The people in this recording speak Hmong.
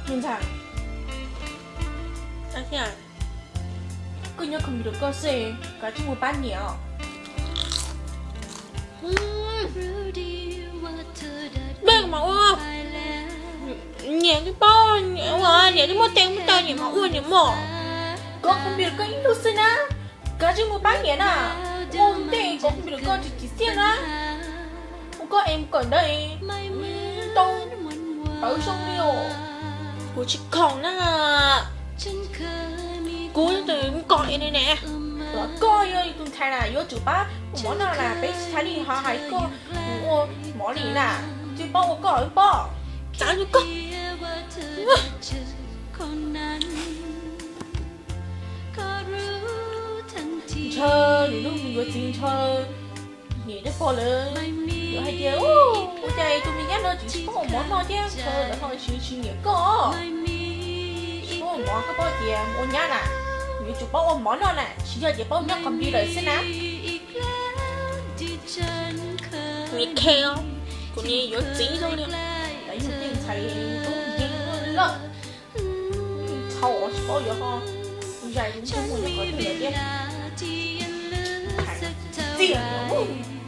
Ntxhais, koj nyob computer koj xwb, koj tsis mus pab niam os. Peb mas ua, niam twb paub, niam ua, niam twb muab tej muab taw, niam mas ua niam mog. Koj computer koj ib lub xwb na, koj tsis mus pab niam na, ua ntej koj computer koj tsis tsim txiaj na. Ua koj em kawm ntawd tau tawv zoo li os. Kuv tsis khoom na. Kuv tus koj ne, koj yog tus ntxhais na yuav tsum pab ua mov noj na, peb tsis txhais li ho hais koj mus ua mov li na, tsis paub ua koj pob, txav rau koj. Ntshaw, nws lub yuav txiv ntshaw, niam thiab pog lawv yuav hais tias, ua cas tus me nyab no tsis paub ua mov noj thiab, ntshaw lawv ho tsis tsis nyiam koj. Tsis paub ua mov, koj paub tias ua nyab na, yuav tsum paub ua mov noj na, tsis yog tias paub nyob computer xwb na. Nws khe os, kuv nim yuav txiv zoo li. Yog tej ntxhais tub yeej lawm, txhaum tsis paub yuav ho zais mus qhov twg lawm thiab. Txiaj.